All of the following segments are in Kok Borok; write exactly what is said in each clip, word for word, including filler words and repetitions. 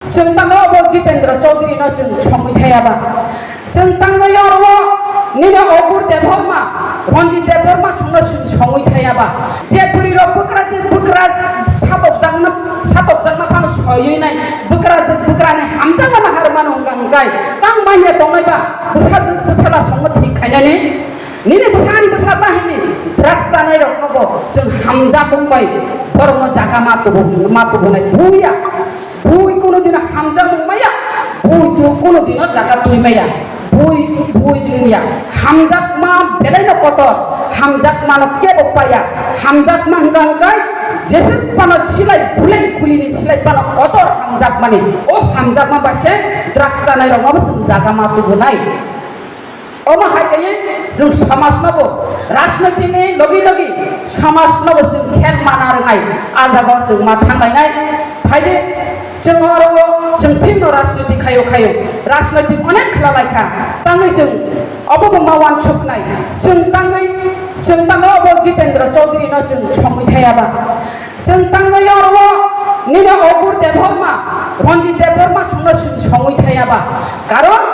Chwng tangwi obo Jitendra Chaudhary no chwng songwi thaya ba. Chwng tangwi oro nini Ogur Debbarma, Ranjit Debbarma songno chwng songwi thaya ba. Je bwrwi rok bwkrajwk bwkra satokjakna, satokjakna phano soiwi nai, bwkrajwk bwkrani hamjakmano harmano hwnkha hwnkhe tang manya tongnai ba, bwsajwk bwsala songno thik khainani. Nini bwsani bwsa bahini drugs chanai rokno bo chwng hamjakmung bai borokno jaga ma tubu, ma tubunai buya. Bui kuno dino hamjakmung maya, bui tu kuno dino jaga twi maya, bui, bui wngya. Hamjakma belaino kotor, hamjakmano kebo paya, hamjakma hwnkha hwnkhe jeswk phano silai bulai kulini silai phano kotor hamjakmani. O hamjakma bai se drugs chanai rokno bo chwng jaga ma tubunai. Omo hai khe chwng samajno bo rajnoitikni logi logi samajno bo chwng khel mana rwnai, a jagao chwng ma thanglainai. Phaide chwng oro chwng phirno rajnoitik khaio khaio, rajnoitik onek khlalaikha, tangwi chwng obo bo ma uansuknai. Chwng tangwi, chwng tangwi obo Jitendra Chaudhary no chwng songwi thaya ba. Chwng tangwi oro nini Ogur Debbarma, Ranjit Debbarma songno chwng songwi thaya ba. Karon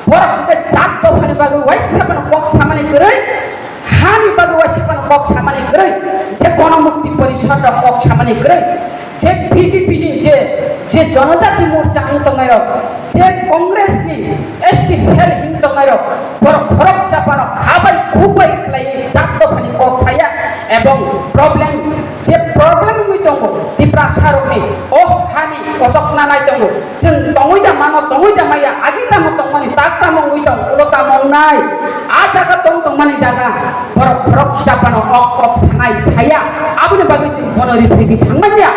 borok hwnkhe jat dophani bagwi waisa phano kok samani kwrwi, hani bagwi waisa phano kok samani kwrwi, je Ganamukti Porishad rok kok samani kwrwi, je B J P ni je, je Janajati Morcha wng tongnai rok, je Congress ni S T cell wng tongnai rok, borok khorok chapano kha bai khuk bai khlaiwi jat dophani kok saya ebong problem, je problem wngwi tongo Tiprasa rokni, o hani kochokna nai tongo. Chwng tongwi da mano, tongwi da maya, agi tamo tongmani, tak tamo wngwi tong, ulo tamo wngnai. A jaga tong tongmani jaga, borok khorok chapano ok kok sanai saya, aboni bagwi chwng bono riphridi thangmanya.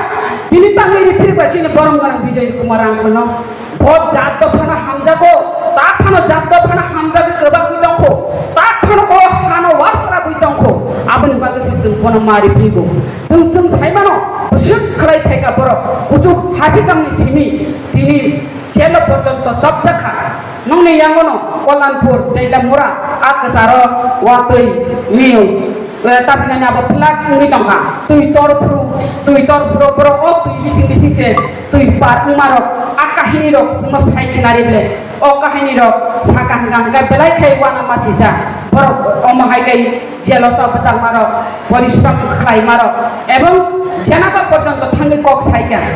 Tini tangwi riphrikba chini borom gwnang Bijoy Kumar Rangkholno. Bo jat dophano hamjago, tak phano jat dophano hamjagwi kwbakwi tongkho, tak phano o hano warchlagwi tongkho, aboni bagwi se chwng bono ma riphrigo. Chwng chwng saimano, bwswk khlai thaika borok, kuchuk hasikangni simi, tini jelo porjonto chopjakha. Nongni yangono Kollanpur, Teilamura, a kwcharo watwi miyung, eh, tapinani abo flat wngwi tongkha. Twi tor phuru, twi tor phuru, borok o twi bising bising se twi par wngmarok, a kahinirok chwngno sai khnari ble. O kahinirok saka hwnkha hwnkhe belai khai uanama sijak. Borok omo hai kai jelo chopjakmarok, porishrom khlaimarok, ebong jenaba porjonto thangwi kok saikha.